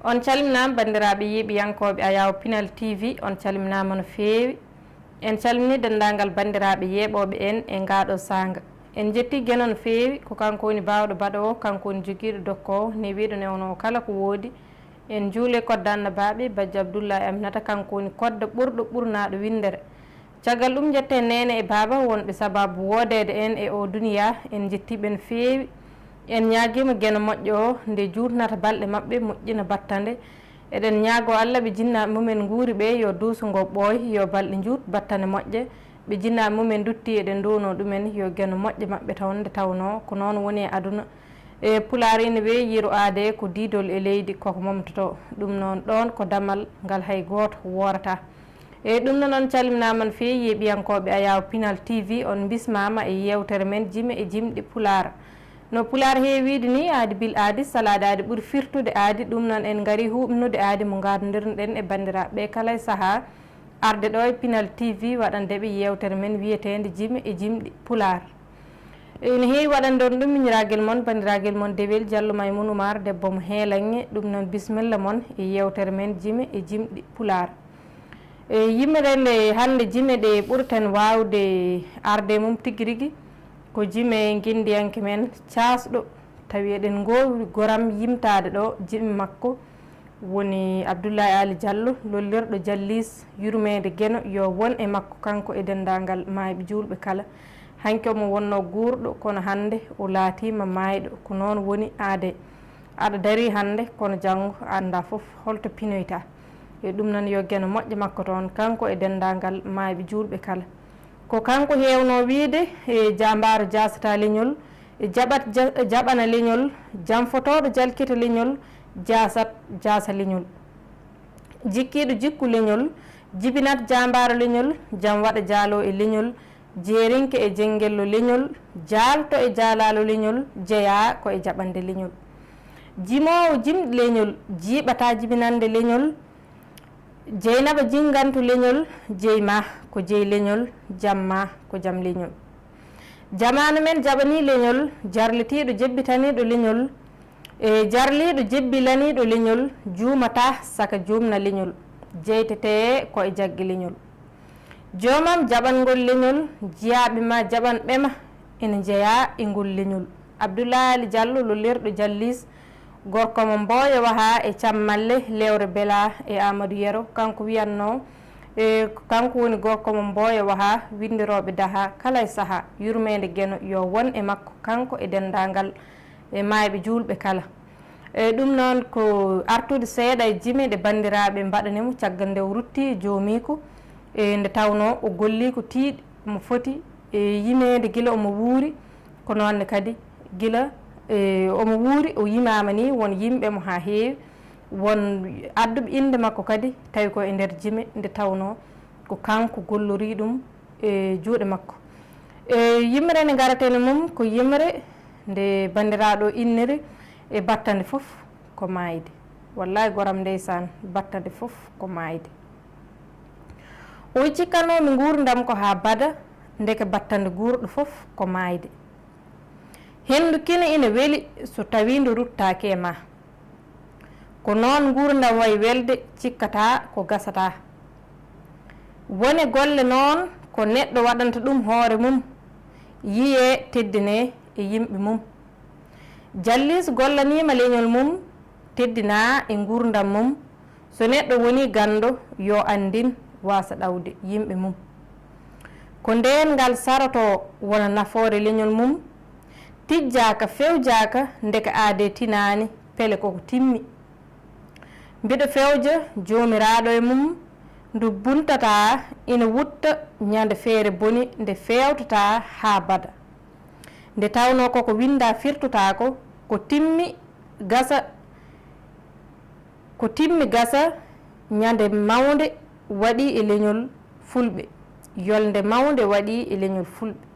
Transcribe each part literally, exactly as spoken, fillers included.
On calminaama, banndiraaɓe yeeɓiyankooɓe Ayaawo Pinal T V, on calminaama no feewi. En calminii denndaangal banndiraaɓe yeeɓooɓe en e ngaa ɗoo saanga. En njettii Geno no feewi, ko kanko woni baawɗo baɗoowo, kanko woni jogiiɗo dokkoowo, newiiɗo newnoowo kala ko woodi. En njuulee kodda annabaaɓe, Bajjo Abdullaahi Aminata, kanko woni kodda ɓurɗo ɓurnaaɗo winndere. Caggal ɗum, njetten neene e baaba wonɓe sabaabu woodeede en e oo duniyaa, en njettii ɓe no feewi. En ñaagii mo Geno moƴƴo oo, nde juutnata balɗe maɓɓe, moƴƴina battande. Eɗen ñaagoo Alla ɓe jinnaaɓe mumen nguuri ɓee, yo duuso ngoo ɓooy, yo balɗe njuut, battane moƴƴe. Ɓe jinnaaɓe mumen nduttii, eɗen nduwanoo ɗumen, yo Geno moƴƴo maɓɓe taw nde tawnoo ko noon woni e aduna. E Pulaar ina wiya, yiru aadee ko diidol e leydi, koko momtotoo. Ɗum noon, ɗoon ko damal ngal hay gooto woorataa. E ɗum noon, on calminaama no feewi, yeeɓiyankooɓe Ayaawo Pinal T V, on mbismaama e yeewtere men Jime e Jimɗi Pulaar. No Pulaar heewi wiide nii, aadi bil aadi, salaade aadi ɓuri firtude aadi. Ɗum noon, en ngarii huuɓnude aadi mo ngaadondirnoɗen e banndiraaɓe ɓee kala e sahaa, arde ɗoo e Pinal T V, waɗande ɓe yeewtere men wiyeteende Jime e Jimɗi Pulaar. Ina heewi waɗande on ɗum, miñiraagel mon, banndiraagal mon Dewel Jallo Maymun Umar, debbo mo Heelanŋe. Ɗum noon, bismilla mon e yeewtere men Jime e Jimɗi Pulaar. E yimre nde hannde, jime ɗe ɓurten waawde arde mum tigi rigi, ko jime ngenndiyanke men caasɗo, tawi eɗen ngoowi goram yimtaade ɗoo, jime makko, woni Abdullahi Aali Jallo, lollirɗo Jalliis, yurmeende Geno yo won e makko, kanko e denndaangal maayɓe juulɓe kala. Hanki omo wonnoo guurɗo, kono hannde o laatiima maayɗo. Ko noon woni aadee. Aɗa darii hannde, kono janngo a anndaa fof holto pinoytaa. E ɗum noon, yo Geno moƴƴo makko toon, kanko e denndaangal maayɓe juulɓe kala. Ko kanko heewnoo wiyde, e jaambaaro jaasataa leñol, e jaɓat ja-, jaɓana leñol, janfotooɗo jalkita leñol, jaasat jaasa leñol. Jikkiiɗo jikku leñol, jibinat jaambaaro leñol, jam waɗa jaaloo e leñol, jeerinke e jenngello leñol, jaalto e jaalaalo leñol, jeyaa ko e jaɓande leñol. Jimoowo jimɗi leñol, jiiɓataa jibinande leñol, jeynaba jinngantu leñol, jeyi maa ko jeyi leñol, jam maa ko jam leñol. Jamaanu men jaɓanii leñol, jarlitiiɗo jebbitaniiɗo leñol, e jarliiɗo jebbilaniiɗo leñol, juumataa saka juumna leñol, jeytetee ko e jaggi leñol. Joomam jaɓangol leñol, jiyaaɓe maa jaɓanɓe ma ina njeyaa e ngol leñol. Abdullahi Aali Jallo, lollirɗo Jalliis, gorko mo Mbooyo Waha e Cammalle, Lewre Belaa e Aamadu Yero, kanko wiyatnoo, e kanko woni gorko mo Mbooyo Waha, winndirooɓe dahaa kala e sahaa, yurmeende Geno yo won e makko, kanko e denndaangal e maayɓe juulɓe kala. E ɗum noon, ko artude seeɗa e jime ɗe banndiraaɓe mbaɗani mo caggal nde o ruttii e joomiiko, e nde tawnoo o gollii ko tiiɗi, mo foti e yimeede gila omo wuuri, ko noon ne kadi gila, e, omo wuuri, o yimaama nii, won yimɓe mo haa heewi, won adduɓe innde makko kadi, tawi ko e nder jime, nde tawnoo ko kanko gollorii ɗum e juuɗe makko. E yimre nde ngaraten e mum, ko yimre nde banndiraaɗo inniri e battande fof ko maayde. Wallaahi goram ndeysaan, battande fof ko maayde. O wi'i, cikkanoomi nguurndam ko haa bada, ndeke battande guurɗo fof ko maayde. Henndu kine ina weli so tawii ndu ruttaaki e maa. Ko noon nguurndam wayi welde, cikkataa ko gasataa. Won e golle noon ko neɗɗo waɗanta ɗum hoore mum, yiyee, teddinee e yimɓe mum. Jalliis gollaniima leñol mum, teddinaa e nguurndam mum. So neɗɗo wonii ganndo, yo anndin, waasa ɗawde yimɓe mum. Ko ndeen ngal sarotoo wona nafoore leñol mum, tijjaaka, fewjaaka, ndeke aadee tinaani, pele koko timmi. Mbiɗo fewja Joomiraaɗo e mum, ndu buntataa, ina wutta ñande feere boni, nde feewtataa haa bada. Nde tawnoo koko winndaa firtotaako, ko timmi gasa, ko timmi gasa, ñande mawnde waɗii e leñol Fulɓe, yolnde mawnde waɗii e leñol Fulɓe.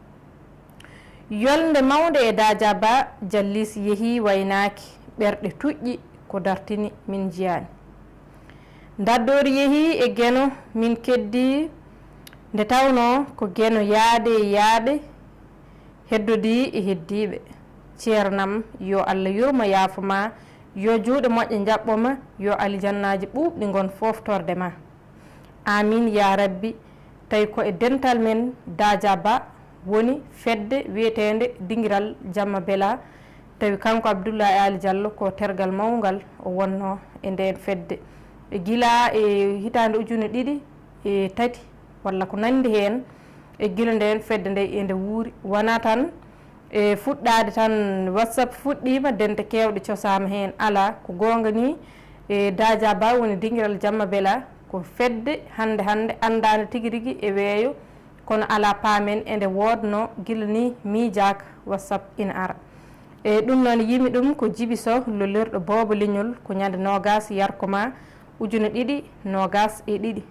Yolnde mawnde e Daaja Ba, Jalliis yehii waynaaki, ɓerɗe tuƴƴi ko dartini min njiyaani. Ndaddoori yehii e Geno min keddii, nde tawnoo ko Geno yaade e yaaɓe, heddodii e heddiiɓe. Ceernam, yo Alla yurmo yaafo maa, Yo juuɗe moƴƴe njaɓɓo ma, yo aljannaaji ɓuuɓɗi ngon fooftorde ma. Aamiin yaa Rabbi. Tawi ko e dental men Daaja Ba woni fedde wi'eteende Dingiral Jamma Bela. Tawi kanko Abdullaahi Aali Jallo ko tergal mawngal o wonnoo e ndeen fedde. E gila e hitaande ujune ɗiɗi e tati walla ko nanndi heen, e gila ndeen fedde nde e nde wuuri, wonaa tan e fuɗɗaade tan WhatsApp fuɗɗiima, dente keewɗe cosaama heen. Alaa, ko goonga nii, e Daaja Ba woni dingiral Jamma Bela, ko fedde hannde hannde anndaande tigi rigi e weeyo, kono alaa, paamen e nde woodnoo gila nii miijaaka, WhatsApp ina ara. E ɗum noon, yimi ɗum ko Jibi Soh, lollirɗo Boobo Leñol, ko ñande noogaas yarko maa ujune ɗiɗi noogaas e ɗiɗi,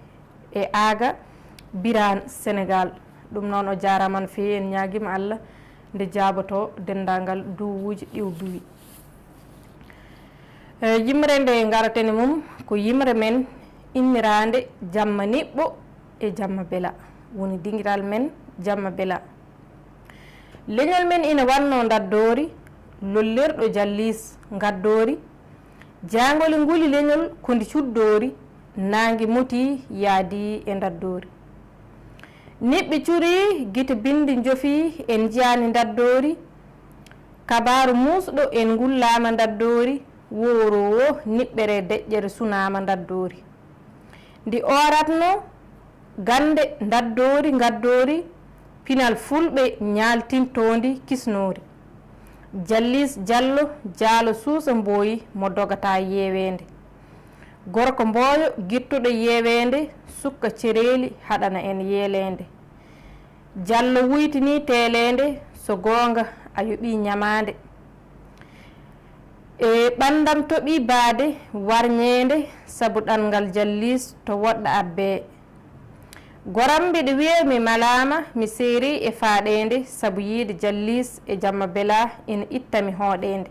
e Aaga, Biraan, Senegaal. Ɗum noon, o jaaraama no feewi, en ñaagiima Alla nde jaabotoo denndaangal duwuuji ɗi o duwii. E yimre nde ngaraten e mum, ko yimre men inniraande Jamma Niɓɓo e Jamma Bela, woni dingiral men Jamma Bela. Leñol men ina wannoo ndaddoori, lollirɗo Jalliis ngaddoori, jaangoli nguli leñol ko ndi cuddoori, naange motii yaadii e ndaddoori. Niɓɓe curii, gite binndi njofii, en njiyaani ndaddoori, kabaaru muusɗo en ngullaama ndaddoori, wooroowo niɓɓere deƴƴere sunaama ndaddoori. Ndi ooratnoo gannde ndaddoori ngaddoori, pinal fulɓe ñaaltintoondi kisnoori. Jalliis Jallo, jaalo suusa mbooyi mo dogataa yeeweende. Gorko mbooyo gittuɗo yeeweende, sukka cereeli haɗana en yeeleende. Jallo wuytinii teeleende, so goonga a yoɓii ñamaande. E ɓanndam toɓii baade warñeende, sabu ɗanngal Jalliis to woɗɗa abbee. Goram mbiɗo wiya mi malaama, mi seerii e faaɗeende, sabu yiide Jalliis e Jamma Bela ina itta mi hooɗeende.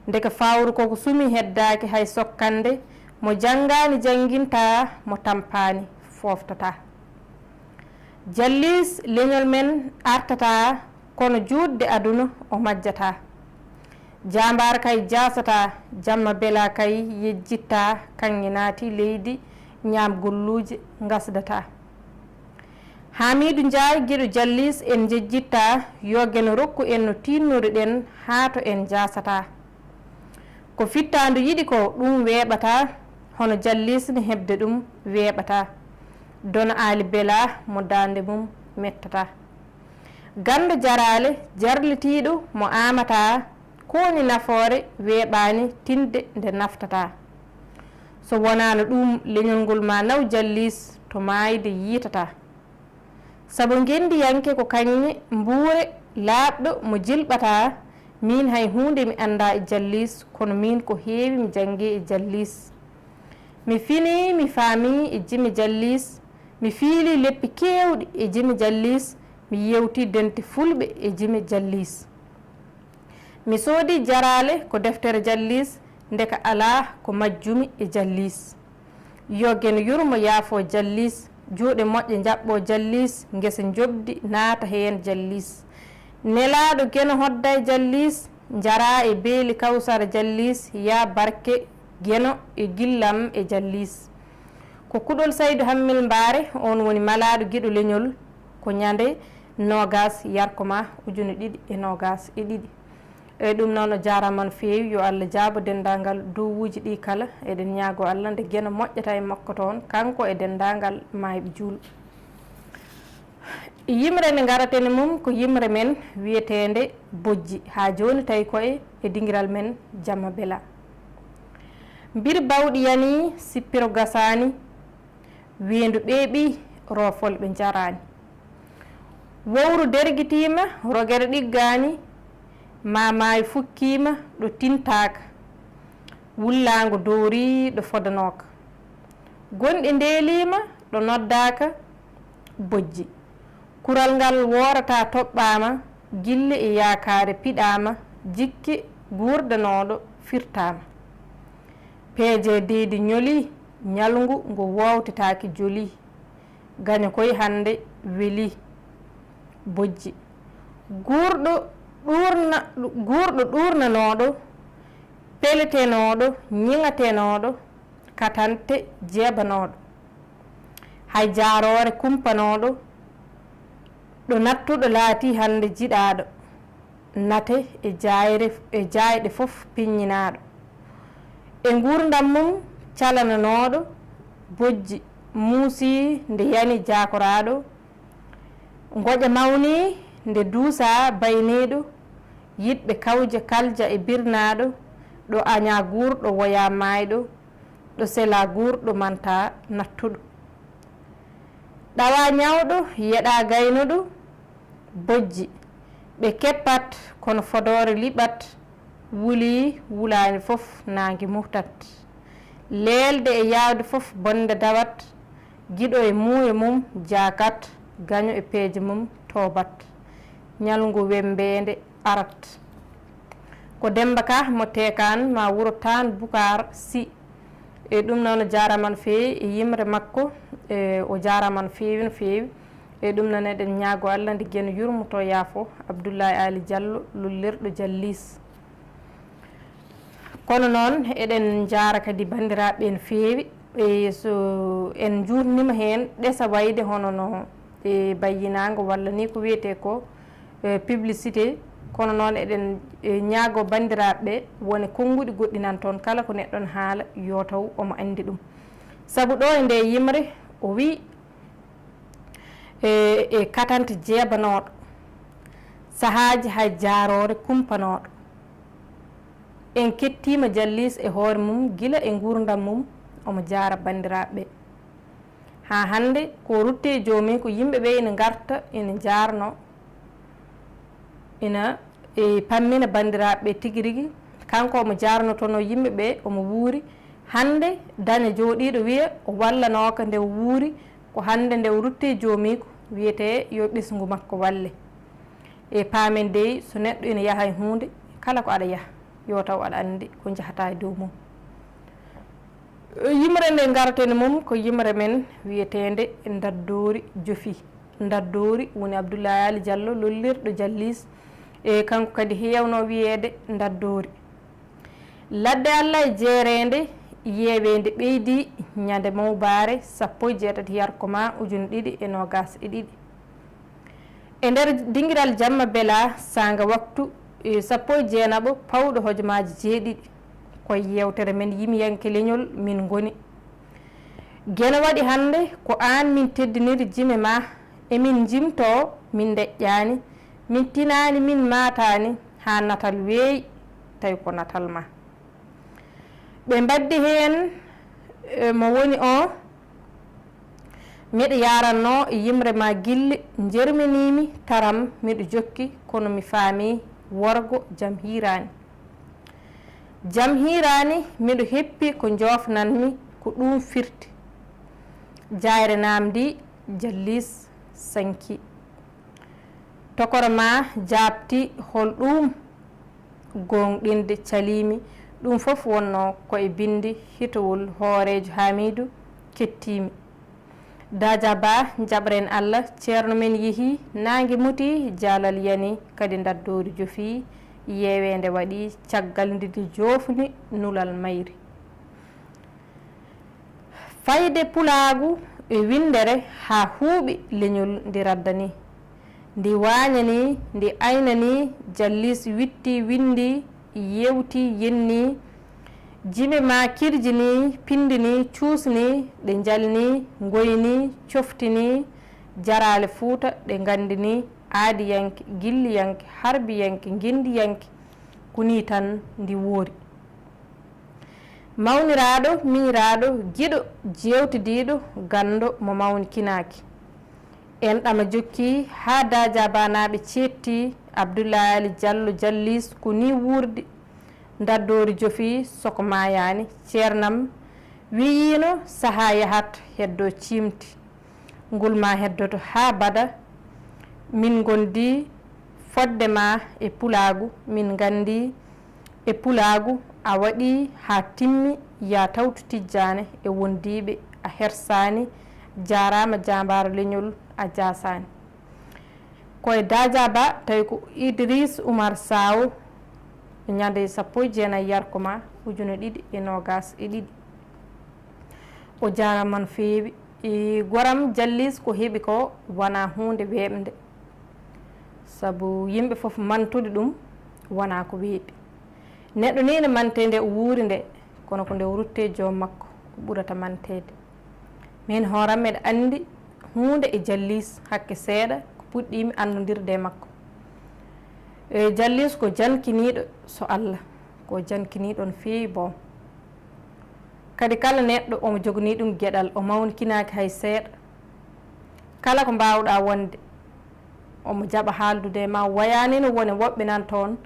Ndeke fawru ko ko sumi heddaaki hay sokkande, mo janngaani janngintaa, mo tampaani fooftataa. Jalliis leñol men artataa, kono juutde aduna o majjataa. Jaambaar kay jaasataa, Jamma Bela kay yejjittaa, kaŋŋe naati leydi, ñaam golluuje ngasdataa. Haamiidu Njaay giɗo Jalliis en njejjittaa, yo Geno rokku en no tiinnori-ɗen haa to en njaasataa. Ko fittaandu yiɗi ko ɗum weeɓataa, hono Jalliis ne heɓde ɗum weeɓataa. Dono Aali Bela mo daande mum mettataa. Ganndo jaraale jarlitiiɗo mo aamataa, ko woni nafoore weeɓaani tinde nde naftataa. So wonaano ɗum leñol ngol maa naw Jalliis to maayde yiitataa. Sabu ngenndiyanke ko kaŋŋe mbuure laaɓɗo mo jilɓataa, miin hay huunde mi anndaa e Jalliis, kono miin ko heewi mi janngii e Jalliis. Mi finii, mi faamii e jimi Jalliis, mi fiilii leppi keewɗi e jimi Jalliis, mi yewtii dente fulɓe e jimi Jalliis. Mi soodii jaraale ko deftere Jalliis, ndeka alaa ko majjumi e Jalliis. Yo Geno yurmo yaafoo Jalliis, juuɗe moƴƴe njaɓɓoo Jalliis, ngesa njoɓdi naata heen Jalliis. Nelaaɗo Geno hodday Jalliis, njaraa e beeli Kawsara Jalliis, yaa barke Geno e gillam e Jalliis. Ko kuɗol Saydu Hammel Mbaare, oon woni malaaɗo giɗo leñol, ko ñande noogaas yarko maa ujune ɗiɗi e noogaas e ɗiɗi. E ɗum noon, o jaaraama no feewi. Yo Alla jaabo denndaangal duwuuji ɗii kala. Eɗen ñaagoo Alla nde Geno moƴƴata e makko toon, kanko e denndaangal maayɓe juulɓe. Yimre nde ngaraten e mum ko yimre men wiyeteende Bojji. Haa jooni tawi ko e, e dingiral men Jamma Bela. Mbir bawɗi yanii, sippiro gasaani, weendu ɓeeɓii, roofolɓe njaraani. Wowru dergitiima, rogere ɗiggaani, maamaayi fukkiima ɗo tintaaka, wullaango doorii ɗo fodanooka. Gonɗi ndeeliima ɗo noddaaka Bojji. Kural ngal woorataa toɓɓaama, gille e yaakaare piɗaama, jikke guurdanooɗo firtaama. Peeje deydi ñolii, ñalngu ngo woowtetaake jolii. Gaño koy hannde welii. Bojji. Guurɗo ɗuurna-, guurɗo ɗuurnanooɗo Peletenooɗo, ñiŋatenooɗo, katante jeebanooɗo, hay jaaroore kumpanooɗo, ɗo nattuɗo laatii hannde jiɗaaɗo, nate e jaayre, e jaayɗe fof piññinaaɗo, e nguurndam mum calananooɗo, bojji muusii nde yani jaakoraaɗo, ngoƴa mawnii nde duusaa bayniiɗo, yiɗɓe kawja kalja e birnaaɗo, ɗo añaa guurɗo woyaa maayɗo, ɗo selaa guurɗo mantaa nattuɗo. Ɗawaa ñawɗo, yeɗaa gaynuɗo, bojji, ɓe keppat, kono fodoore liɓat, wulii, wulaani fof, naange muhtat. Leelde e yaawde fof, bonde dawat, giɗo e muuyo mum, jaakat, gaño e peeje mum, toobat. Ñalngu wembeende arat. Ko Demmba Ka mo Teekaan, maa wuro Taan Bukaar Si. E ɗum noon, o jaaraama no feewi e yimre makko, e o jaaraama no feewi, no feewi. E ɗum noon, eɗen ñaagoo Alla nde Geno yurmoto, yaafo, Abdullaahi Aali Jallo, lollirɗo Jalliis. Kono noon, eɗen njaara kadi banndiraaɓe no feewi. E so en njuutniima heen, ɗesa wayde hono no e bayyinaango walla ni ko wiyetee ko, e, publicité. Kono noon, eɗen, e, ñaagoo banndiraaɓe ɓe wona konnguɗi goɗɗi nan toon, kala ko neɗɗo no haala, yo taw omo anndi ɗum. Sabu ɗo e nde yimre, o wiyi, e, e katante jeebanooɗo, sahaaji hay jaaroore kumpanooɗo. En kettiima Jalliis e hoore mum, gila e nguurndam mum, omo jaara banndiraaɓe ɓe. Haa hannde, ko rutti e joomum, ko yimɓe ɓe ina ngarta, ina njaarnoo, ina, e, pammina banndiraaɓe ɓe tigi rigi. Kanko omo jaarnotonoo yimɓe ɓe, omo wuuri. Hannde, daña jooɗiiɗo wiya o wallanooka nde o wuuri, ko hannde nde o rutti e joomiiko, wiyetee yo ɓesngu makko walle. E paamen dey, so neɗɗo ina yaha e huunde, kala ko aɗa yaha, yo taw aɗa anndi ko njahataa e dow mum. Yimre nde ngaraten e mum ko yimre men wiyeteende Ndaddoori Jofi. Ndaddoori woni Abdullaahi Aali Jallo, lollirɗo Jalliis, e kanko kadi heewnoo wiyeede Ndaddoori. Ladde Alla e jeereende yeeweende ɓeydii ñande mawbaare sappo e jeetati yarko maa ujune ɗiɗi e noogaas e ɗiɗi. E nder dingiral jamma belaa saanga waktu, e, sappo e jeenaɓo pawɗo hojomaaji jeeɗiɗi, ko e yeewtere men yimiyanke leñol min ngoni. Geno waɗi hannde ko aan min teddiniri jime maa, e min njimtoo min ndeƴƴaani, min tinaani min maataani haa natal weeyi, tawi ko natal maa. Ɓe mbaddi heen, e, mo woni oo, miɗo yaarannoo e yimre maa gilli, njerminiimi taram, miɗo jokki, kono mi faamii worgo jam hiiraani. Jam hiiraani, miɗo heppi ko njoofnan-mi, ko ɗum firti. Jaayre naamndii, Jalliis sankii. Tokora maa jaabti hol ɗuum? Gooŋɗinde caliimi, ɗum fof wonnoo ko e binndi hitowol hooreejo Haamiidu, kettiimi. Daaja Ba, jaɓren Alla, ceerno men yehii, naange mutii, jaalal yanii, kadi ndaddoori jofii, yeeweende waɗii, caggal nde ndi joofni nulal mayri. Fayde pulaagu e winndere haa huuɓi leñol ndi raddanii. Ndi waañanii, ndi aynanii, Jalliis wittii, winndii, yewtii, yennii, jime maa kirjinii, pinndinii, cuusnii, ɗe njalnii, ngoynii, coftinii, jaraale Fuuta ɗe nganndinii, aadiyanke, gilliyanke, harbiyanke, ngenndiyanke, ko nii tan ndi woori. Mawniraaɗo, miñiraaɗo, giɗo, jeewtidiiɗo, ganndo mo mawnikinaaki. Enɗam jokkii haa daajabaanaaɓe ceettii, Abdullaahi Aali Jallo Jalliis ko nii wuurdi, ndaddoori jofii soko maayaani, ceernam wiyiino sahaa yahat heddoo ciimti. Ngol maa heddoto haa bada. Min ngondi fodde maa e pulaagu, min ngandi e pulaagu a waɗii haa timmi, yaa tawtu tijjaane e wondiiɓe a hersaani, jaaraama jaambaar leñol a jaasaani. Ko e Daaja Ba tawi ko Idriis Umar Saawo, ñande sappo e jeenayi yarko maa, ujune ɗiɗi e noogas e ɗiɗi. O jaaraama no feewi. E, goram Jalliis, ko heɓi ko wanaa huunde weeɓnde, sabu yimɓe fof mantude ɗum wanaa ko weeɓi. Neɗɗo ni ene mantee nde o wuuri nde, kono ko nde o ruttee joom makko o ɓurata manteede. Min hooram miɗa anndi huunde e Jalliis, hakke seeɗa ko puɗɗiimi anndudirde e makko. E, Jalliis ko jankiniiɗo so Allah, ko jankiniiɗo no feewi boom. Kadi kala neɗɗo omo joganii ɗum geɗal, o mawnikinaaki hay seeɗa. Kala ko mbaawɗaa wonde, omo jaɓa haaldude e maa, wayaani no woni woɓɓe nan toon,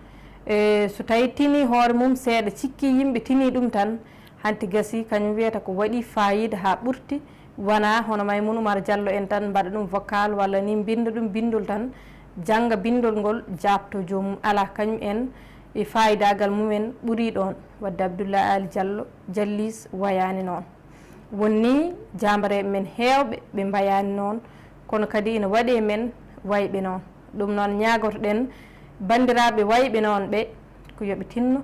e, so tawii tinii hoore mum seeɗa, cikkii yimɓe tinii ɗum tan, hanti gasii, kañum wiyata ko waɗii faayiida haa ɓurti, wanaa hono Maymuuna Umar Jallo en tan mbaɗa ɗum vocal walla ni mbinnda ɗum binndol tan, jannga binndol ngol, jaaɓtoo joomum. Alaa, kañum en e faayidaagal mum en ɓurii ɗoon. Waɗde Abdullahi Aali Jallo, Jalliis wayaani noon. Won nii jaambareeɓe men heewɓe ɓe mbayaani noon, kono kadi ina waɗi e men wayɓe noon. Ɗum noon ñaagoto-ɗen banndiraaɓe wayɓe noon ɓe, ko yo ɓe tinno,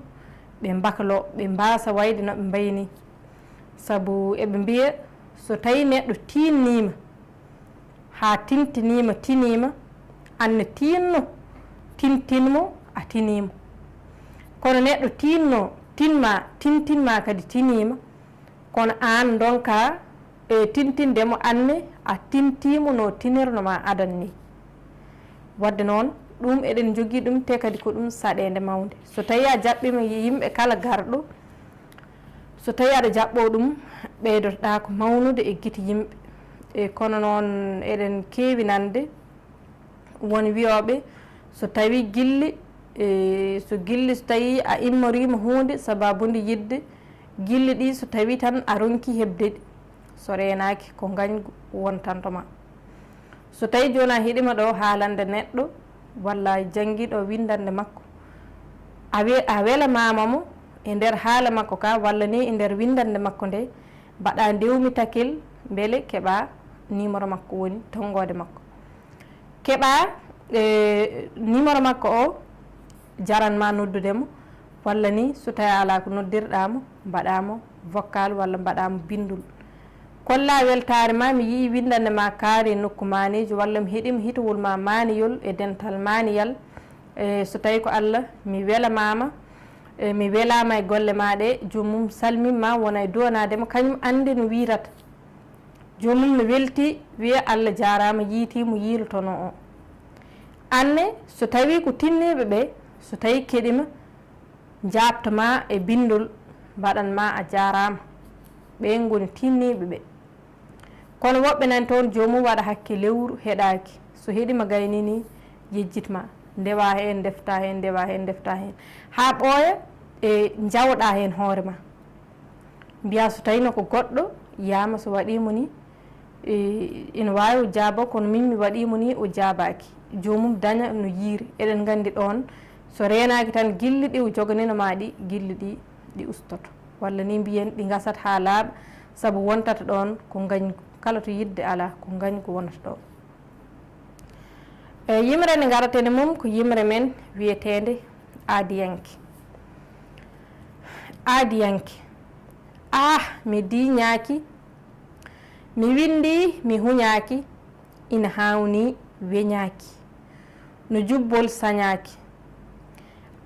ɓe mbakaloo, ɓe mbaasa wayde no ɓe mbayi nii. Sabu eɓe mbiya, so tawii neɗɗo tiinniima, haa tintiniima, tiniima, aan ne tiinno, tintin mo, a tinii mo. Kono neɗɗo tiinno, tin maa, tintin maa kadi tiniima, kono aan ndonkaa e tintinde mo, aan ne a tintii mo no tinirno maa adan nii. Waɗde noon, ɗum eɗen njogii ɗum, te kadi ko ɗum saɗeende mawnde. So tawii a jaɓɓiima yimɓe kala garɗo, so tawii aɗa jaɓɓoo ɗum, ɓeydotoɗaa ko mawnude e gite yimɓe. E kono noon, eɗen keewi nande won wiyooɓe, so tawii gilli, e, so gilli, so tawii a immoriima huunde sabaabu nde yiɗde, gilli ɗii, so tawii tan a ronkii heɓde ɗi, so reenaaki, ko ngañgu wontanto ma. So tawii jooni a hiɗiima ɗoo haalande neɗɗo, walla a janngii ɗoo winndannde makko, a we-, a welamaama mo e nder haala makko kaa, walla nii e nder winndannde makko nde, mbaɗaa ndewmitakel mbele keɓaa numéro makko, woni tonngoode makko. Keɓaa, e, numéro makko o, jaran ma noddude mo, walla nii so tawii a alaa ko noddirɗaa mo, mbaɗaa mo vocal walla mbaɗaa mo binndol. Kollaa weltaare maa, mi yi'ii winndannde maa kaari e nokku maaneejo, walla mi heɗiima hitowol maa maaniyol e dental maaniyal. E, so tawii ko Alla, mi welamaama, e, mi welaama e golle maa ɗee, joomum salmin ma, wona e duwanaade mo, kañum anndi no wiirata. Joomum no weltii, wiya Alla jaaraama, yiitii mo yiilotonoo o. Aan ne, so tawii ko tinniiɓe ɓee, so tawii keɗiima, njaabto ma e binndol, mbaɗan ma a jaaraama. Ɓeen ngoni tinniiɓe ɓee. Kono woɓɓe nan toon, joomum waɗa hakke lewru, heɗaaki. So heɗiima gayni nii, yejjit ma. Ndewa heen, ndefta heen, ndewa heen, ndefta heen. Haa ɓooya, e njawoɗaa heen hoore ma. Mbiyaa so tawiino ko goɗɗo, yaama so waɗii mo nii, e, ina waawi o jaaboo, kono min mi waɗii mo nii, o jaabaaki. Joomum daña no yiiri. Eɗen nganndi ɗoon, so reenaaki tan, gilli ɗi o joganinoo ma ɗi, gilli ɗi, ɗi ustoto. Walla nii mbiyen, ɗi ngasat haa laaɓa, sabu wontata ɗoon ko ngañgu. Kala to yiɗde alaa, ko ngañgu wonata ɗoon. E, yimre nde ngaraten e mum ko yimre men wiyeteende Aadiyanke. Aadiyanke. Ah, mi diiñaaki, mi winndii, mi huñaaki, ina haawnii weñaaki, no jubbol sañaaki.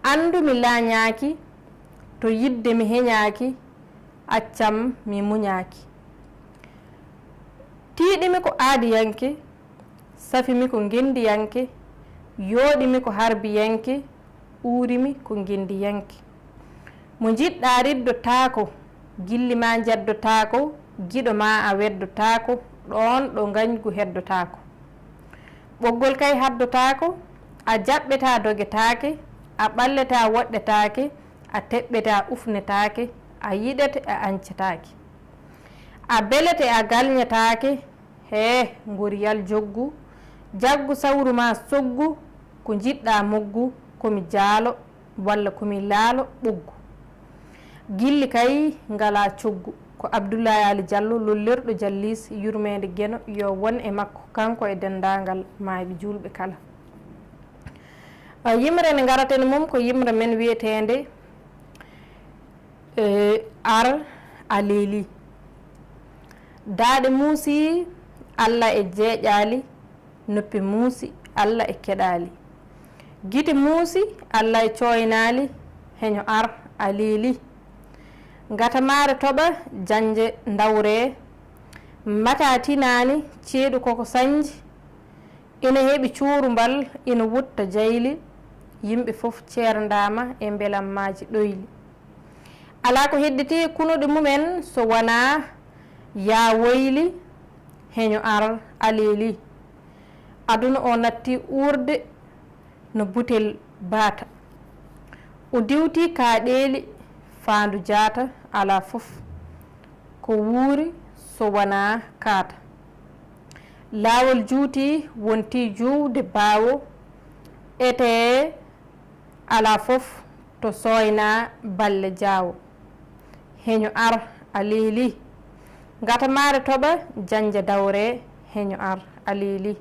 Anndu mi laañaaki, to yiɗde mi heñaaki, accam mi muñaaki. Tiiɗi-mi ko aadiyanke, safi-mi ko ngenndiyanke, yooɗi-mi ko harbiyanke, uuri-mi ko ngenndiyanke. Mo njiɗ-ɗaa riddotaako, gilli maa njaddotaako, giɗo maa a weddotaako, ɗoon ɗo ngañgu heddotaako. Ɓoggol kay haddotaako, a jaɓɓetaa dogetaake, a ɓalletaa woɗɗetaake, a teɓɓetaa ufnetaake, a yiɗete a añcetaake. A belete a galñetaake, hee, ngoriyal joggu, jaggu sawru maa soggu, ko njiɗ-ɗaa moggu, ko mi jaalo, walla ko mi laalo ɓoggu. Gilli kay ngalaa coggu. Ko Abdullaahi Aali Jallo, lollirɗo Jalliis, yurmeende Geno, yo won e makko, kanko e denndaangal maayɓe juulɓe kala. A, yimre nde ngaraten e mum ko yimre men wiyeteende E ar a leelii. Daaɗe muusii, Alla e jeeƴaali, noppi muusi, Alla e keɗaali. Gite muusi, Alla e cooynaali, heño ar a leelii. Ngatamaare toɓa, jannje ndawree, mbataa tinaani, ceeɗu koko sañji, ina heɓi cuurumbal, ina wutta jayli, yimɓe fof ceerndaama e mbelammaaji ɗoyli. Alaa ko hedditii kunuɗe mumen so wanaa yaa woyli, heño ar a leelii. Aduna o nattii uurde no butel baata. O diwtii kaaɗeeli faandu jaata, alaa fof ko wuuri so wanaa kaata. Laawol juutii wontii juuwde baawo, etee alaa fof to sooynaa balle jaawo. Heño ar a leelii. Ngatamaare toɓa, jannja dawree, heño ar a leelii.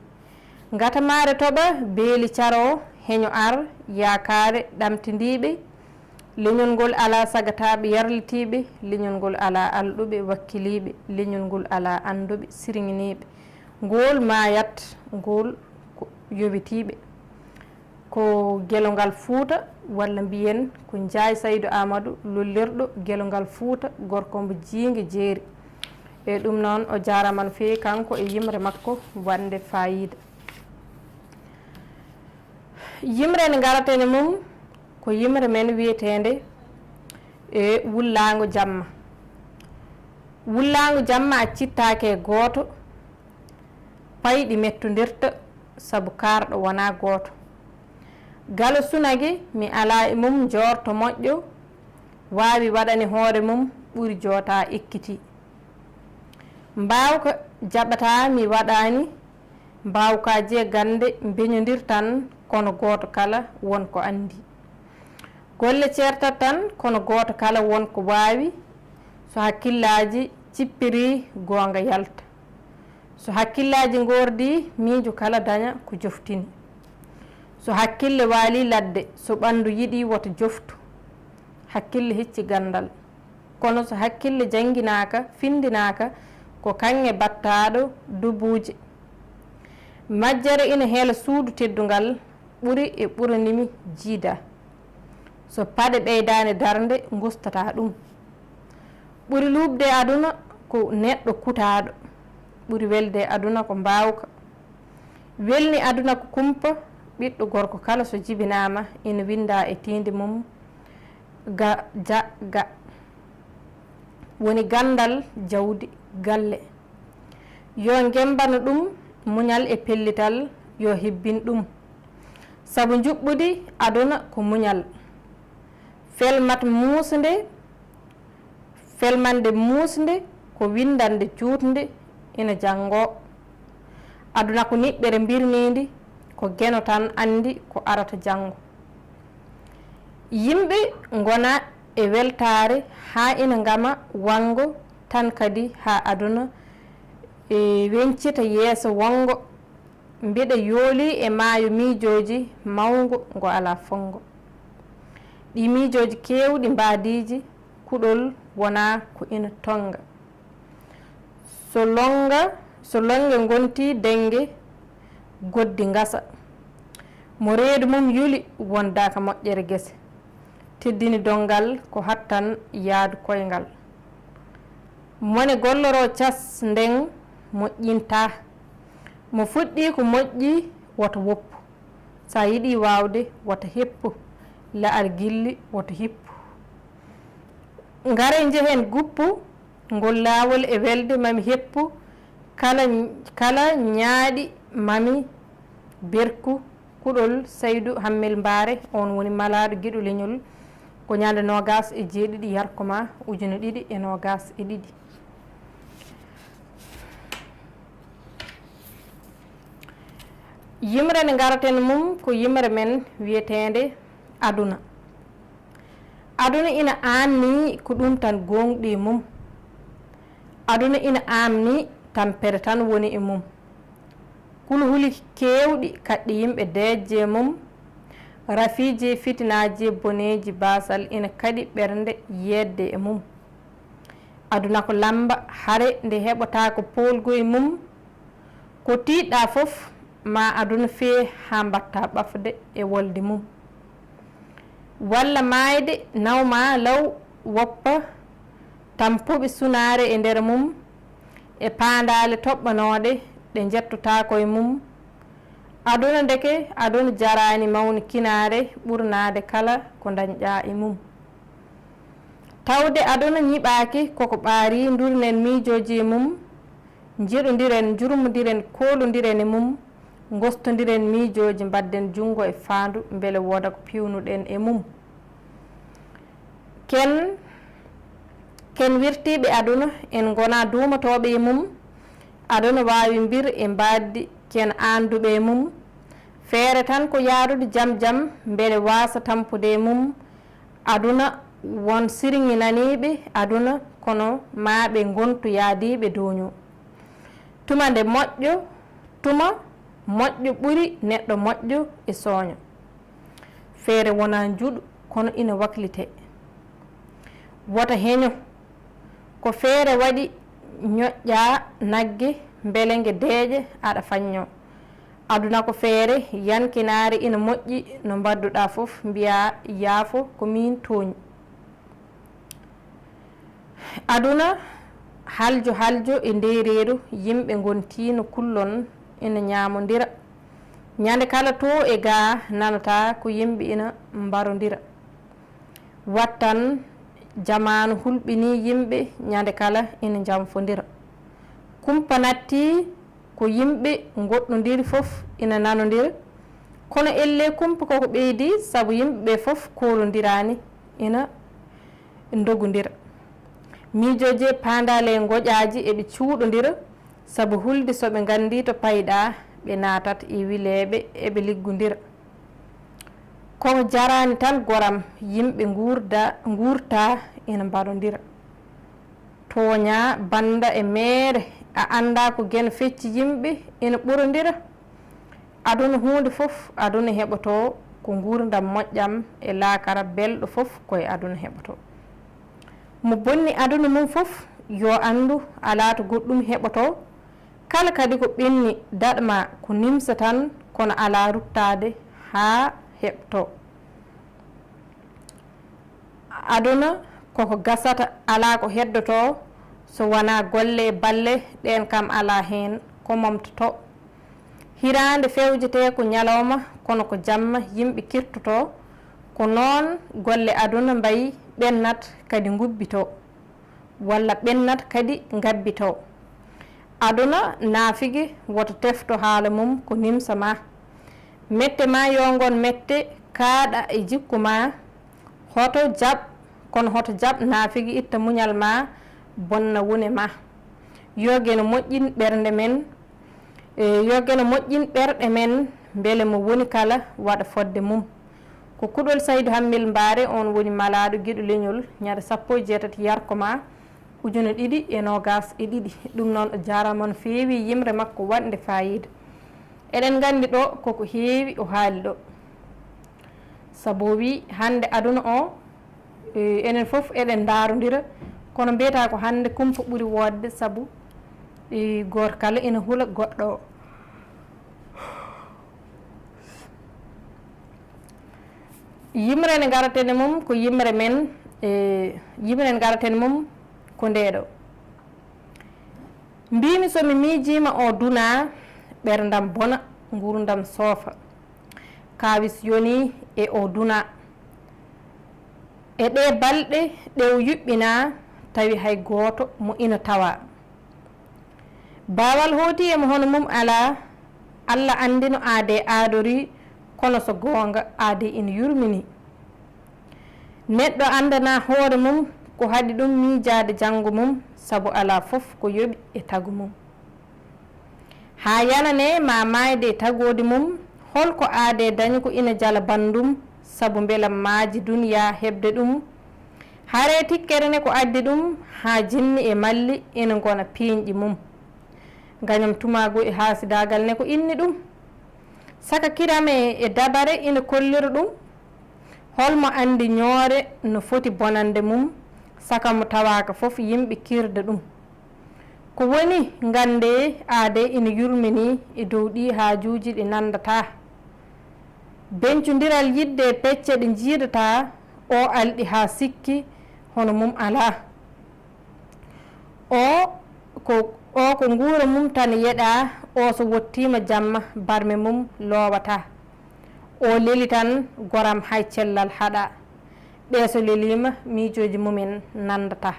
Ngatamaare toɓa, beeli caroo, heño ar yaakaare ɗamtindiiɓe. Leñol ngol alaa sagataaɓe yarlitiiɓe, leñol ngol alaa alɗuɓe wakkiliiɓe, leñol ngol alaa annduɓe sirŋiniiɓe. Ngol maayat, ngol ko yowitiiɓe. Ko gelongal Fuuta, walla mbiyen ko Njaay Saydu Aamadu, lollirɗo gelongal Fuuta, gorko mbo jiinge jeeri. E ɗum noon, o jaaraama no feewi kanko e yimre makko waɗnde faayiida. Yimre nde ngaraten e mum ko yimre men wiyeteende e wullaango jamma. Wullaango jamma accittaake e gooto, payɗi mettondirta sabu kaarɗo wonaa gooto. Galo sunage mi alaa e mum njoorto moƴƴo, waawi waɗani hoore mum ɓuri jootaa ekkitii. Mbaawka jaɓataa mi waɗaani, mbaawkaaji e gannde mbeñondirtan kono gooto kala won ko anndi. Golle ceertat tan kono gooto kala won ko waawi, so hakkillaaji cippirii goonga yalta. So hakkillaaji ngoordii miijo kala daña ko joftini. So hakkille waalii ladde, so ɓanndu yiɗii woto joftu. Hakkille hecci ganndal. Kono so hakkille jannginaaka, finndinaaka, ko kaŋŋe battaaɗo dubuuje. Majjere ina heela suudu teddungal, ɓuri e ɓuranimi jiida. So paɗe ɓeydaani darnde, ngustataa ɗum. Ɓuri luuɓde e aduna ko neɗɗo kutaaɗo, ɓuri welde e aduna ko mbaawka. Welni aduna ko kumpa, ɓiɗɗo gorko kala so jibinaama ina winndaa e tiinde mum ga, ja, ga. Woni ganndal, jawdi, galle. Yo ngembano ɗum, muñal e pellital, yo hebbin ɗum. Sabu njuɓɓudi aduna ko muñal. Felmat muusnde, Felmande muusnde ko winndannde juutnde ina janngoo. Aduna ko niɓɓere mbirmiindi, ko geno tan anndi ko arata janngo. Yimɓe ngona e weltaare haa ina ngama wanngo tan kadi haa aduna, e, weñcita yeeso wonngo. Mbiɗa yoolii e maayo miijooji mawngo ngo alaa fonngo. Ɗii miijooji keewɗi mbaadiiji, kuɗol wonaa ko ina tonnga. So lonnga, so lonnge ngontii dennge, goddi ngasa. Mo reedu mum yuli wondaaka moƴƴere gese. Teddini donngal ko hattan yaadu koyngal. Mone golloroo cas nden moƴƴintaa. Mo fuɗɗii ko moƴƴi woto woppu. Sa yiɗii waawde woto heppu. La'al gilli woto hippu. Ngare njehen guppu. Ngol laawol e welde mami heppu. Kala, kala ñaaɗi mami berku. Kuɗol Saydu Hammel Mbaare, on woni malaaɗo giɗo leñol, ko ñande noogas e jeeɗiɗi yarkoma ujune ɗiɗi e noogas e ɗiɗi. Yimre nde ngaraten mum ko yimre men wiyeteende aduna. Aduna ina aamni ko ɗum tan gooŋɗi e mum. Aduna ina aamni tampere tan woni e mum. Kulhuli keewɗi kaɗɗi yimɓe deeƴde e mum. Rafiiji e fitinaaji e boneeji baasal ina kaɗi ɓernde yeeɗde e mum. Aduna ko lammba, hare nde heɓotaako poolgu e mum. Ko tiiɗɗaa fof, maa aduna fee haa mbaɗtaa ɓafde e wolde mum. Walla maayde naw maa law woppa tampuɓe sunaare e nder mum, e paandaale toɓɓanooɗe ɗe njettotaako e mum. Aduna ndeke, aduna jaraani mawnikinaare ɓurnaade kala ko ndañɗaa e mum. Tawde aduna ñiɓaaki ko ko ɓaari, ndurnen miijooji e mum, njiɗondiren, njurmondiren, koolondiren e mum, ngostondiren miijooji, mbaɗden junngo e faandu, mbele wooda ko piwnuɗen e mum. Ken, ken wirtiiɓe aduna, en ngonaa duumatooɓe e mum. Aduna waawi mbir e mbaadi, ken aanduɓe e mum. Feere tan ko yaarude jam jam, mbele waasa tampude e mum. Aduna, won sirŋinaniiɓe aduna, kono maa ɓe ngontu yaadiiɓe duuñu. Tuma nde moƴƴo, tuma moƴƴo ɓuri neɗɗo moƴƴo e sooño. Feere wonaa njuɗu, kono ina waklitee. Wota heño. Ko feere waɗi ñoƴƴaa nagge, mbele nge deeƴa, aɗa faññoo. Aduna ko feere, yankinaare ina moƴƴi, no mbaɗduɗaa fof, mbiyaa, yaafo, ko miin tooñi. Aduna, haljo haljo e ndeereeru, yimɓe ngontii no kullon ina ñaamondira. Ñande kala too e gaa nanataa ko yimɓe ina mbarondira. Wattan jamaanu hulɓinii yimɓe ñande kala ina njanfondira. Kumpa nattii ko yimɓe ngoɗɗondiri fof ina nanondira. Kono ellee kumpa koko ɓeydii sabu yimɓe ɓee fof koolondiraani ina ndogondira. Miijooji e paandaale e ngoƴaaji eɓe cuuɗondira sabu hulde so ɓe nganndii to payɗaa ɓe naatat e wileeɓe eɓe liggondira. Ko jaraani tan goram, yimɓe nguurda, nguurta ina mbarondira. Tooñaa bannda e meere, a anndaa ko geno fecci yimɓe ina ɓurondira. Aduna huunde fof, aduna heɓotoo ko nguurndam moƴƴam e laakara belɗo fof ko e aduna heɓotoo. Mo bonni aduna mum fof, yo anndu alaa to goɗɗum heɓotoo. Kala kadi ko ɓenni daɗ maa ko nimsa tan, kono alaa ruttaade haa heɓtoo. Aduna koko gasata, alaa ko heddotoo so wanaa golle e balle, ɗeen kam alaa heen ko momtotoo. Hiraande fewjetee ko ñalawma, kono ko jamma yimɓe kirtotoo. Ko noon golle aduna mbayi, ɓennat kadi ngubbitoo. Walla ɓennat kadi ngabbitoo. Aduna naafigi woto tefto haala mum ko nimsa maa. Mette maa yo ngon mette kaaɗa e jikku maa. Hoto jaɓ, kono hoto jaɓ naafigi itta muñal maa bonna wune maa. Yo Geno moƴƴin ɓernde men. E, yo Geno moƴƴin ɓerɗe men, mbele mo woni kala waɗa fodde mum. Ko kuɗol Saydu Hammil Mbaare, on woni malaaɗo giɗo leñol, ñande sappo e jeetati yarko maa, ujune ɗiɗi e noogas e ɗiɗi. Ɗum noon, o jaaraama no feewi, yimre makko waɗnde faayiida. Eɗen nganndi ɗo koko heewi o haali ɗo. Sabu o wi'i hannde aduna o, e, enen fof eɗen ndaarondira, kono mbiyata ko hannde kumpa ɓuri woodde sabu, e, gooto kala ina hula goɗɗo o. Yimre nde ngaraten e mum ko yimre men, e, yimre nde ngaraten e mum ko ndee ɗo. Mbiimi so mi miijiima oo dunaa, ɓerndam bona, nguurndam soofa. Kaawis yonii e oo dunaa. E ɗee balɗe ɗe o yuɓɓinaa, tawi hay gooto mo ina tawaa. Baawal hooti e mo hono mum alaa, Alla anndi no aadee aadorii, kono so goonga aadee ina yurminii. Neɗɗo anndanaa hoore mum ko haɗi ɗum miijaade janngo mum, sabu alaa fof ko yoɓi e tagu mum. Haa yananee maa maayde e tagoodi mum, hol ko aadee dañi ko ina jala banndum, sabu mbela maaji duniyaa heɓde ɗum? Haree tikkere ne ko addi ɗum, haa jinni e malli ina ngona piiñɗi mum. Ngañam tumaagu e haasidaagal ne ko inni ɗum? Saka kirame e dabare ina kollira ɗum? Hol mo anndi ñoore no foti bonande mum, saka mo tawaaka fof yimɓe kirda ɗum? Ko woni, nganndee aadee ina yurminii e dow ɗii haajuuji ɗi nanndataa. Beñcondiral yiɗde e pecce ɗe njiidataa, oo alɗi haa sikki hono mum alaa. Oo ko, oo ko nguura mum tan yeɗaa, oo so wottiima jamma barme mum loowataa. Oo leli tan goram hay cellal haɗaa. Ɓee so leliima miijooji mumen nanndataa.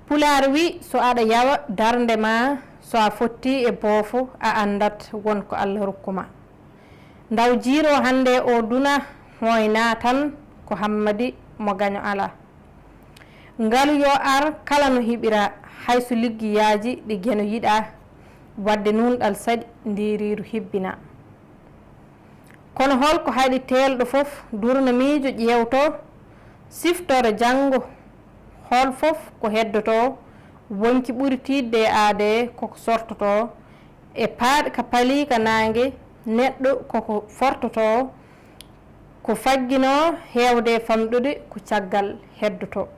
Pulaar wi'i so aɗa yawa darnde maa, so a fottii e boofo a anndat won ko Alla rokku maa. Ndaw jiiroo hannde oo duna hooynaa tan ko hammadi mo gaño alaa. Ngalu yo ar kala no hiɓiraa, hay so liggiyaaji ɗi geno yiɗaa, waɗde nuunɗal saɗi ndiiriiru hibbinaa. Kono hol ko haɗi teelɗo fof durna miijo ƴeewtoo, siftoro janngo hol fof ko heddotoo, wonki ɓuri tiiɗde e aadee koko sortotoo, e paaɗi ka palii ka naange neɗɗo koko fortotoo, ko fagginoo heewde e famɗude ko caggal heddotoo.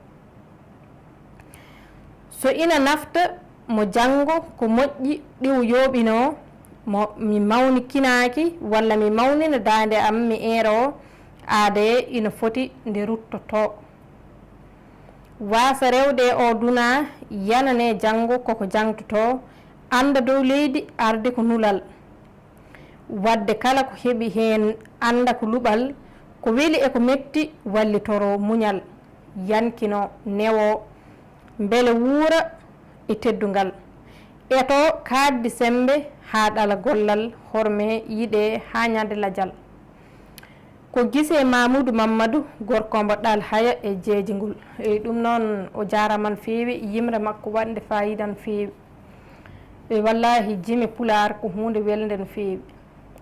So ina nafta mo janngo ko moƴƴi ɗiwo yooɓinoo mo mi mawnikinaaki walla mi mawnina daande am mi eeroo aadee ina foti nde ruttotoo. Waasa rewde e oo dunaa yananee janngo koko jangtotoo annda dow leydi arde ko nulal. Waɗde kala ko heɓi heen annda ko luɓal, ko weli e ko metti wallitoroo muñal, yankinoo, newoo, mbele wuura e teddungal. Etoo kaaɗdi semmbe haa ɗala gollal, hormee, yiɗee haa ñande lajal. Ko gisee Mamuudu Mammadu, gorko mbo ɗal haya e jeejingol. E ɗum noon o jaaraama no feewi, yimre makko waɗnde faayiida no feewi. E wallaahi jime pulaar ko huunde welnde no feewi.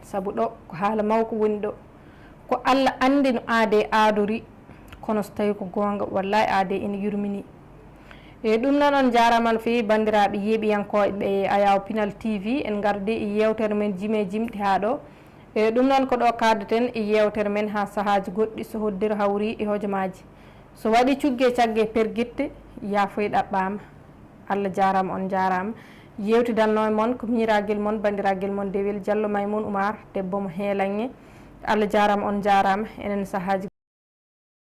Sabu ɗo ko haala mawko woni ɗo. Ko Alla anndi no aadee aadori, kono so tawii ko goonga, wallaahi aadee ina yurminii. E ɗum noon on jaaraama no feewi banndiraaɓe yeeɓiyankooɓe Ayaawo Pinal T V, en ngardi e yeewtere men jime jimɗi haa ɗo. E ɗum noon ko ɗo kaaddeten e yeewtere men haa sahaaji goɗɗi so hoddiro hawri e hojomaaji. So waɗi cugge cagge pergitte, yaafoy ɗaɓɓaama. Allah jaaraama, on jaaraama. Yeewtidanno e mon ko miñiraagel mon, banndiragel mon Dewel Jallo Maymun Umar, debbo mo Heelanŋe. Allah jaaraama, on jaaraama. Enen sahaaji